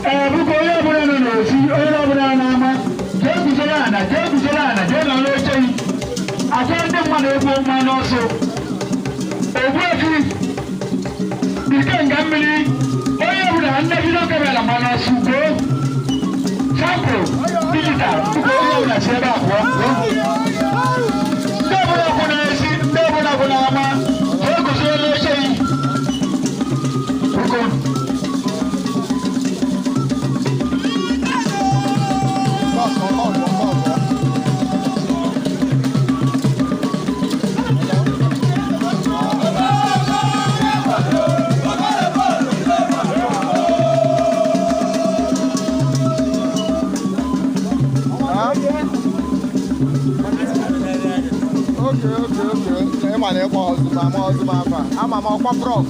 Ee, biko, onye ọbụla nọ n'ezi, onye ọbụla na-ama, jee guzoro ana, jee guzoro ana, jee nọ n'oche gị. Achọ ndị mmadụ egwu mmanụ ọsọ. Ogbuefi Ikenga mmiri, onye ọbụla ndị video camera mmanụ ọsọ ugo sample digital, biko, onye ọbụla si ebe a pụọ. Ndị ọbụla kwụ n'ezi, ndị ọbụla kwụ n'ama, jee guzoro n'oche gị, biko. Okay. Ịma na ịkpọ ọzụma ama ọzụma afa ama m ọkwa prof.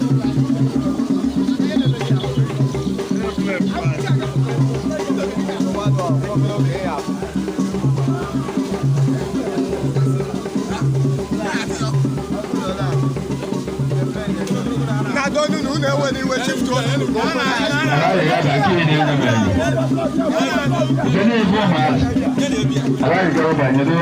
Na-adọnụ na unu ewela iwe chief. Aláyè ya bá kí ni ẹnu mẹ́rin. Ìjọ ní ìfún ọmọ àti. Aláyè kẹ́ ọba yẹn ló.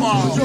Wow.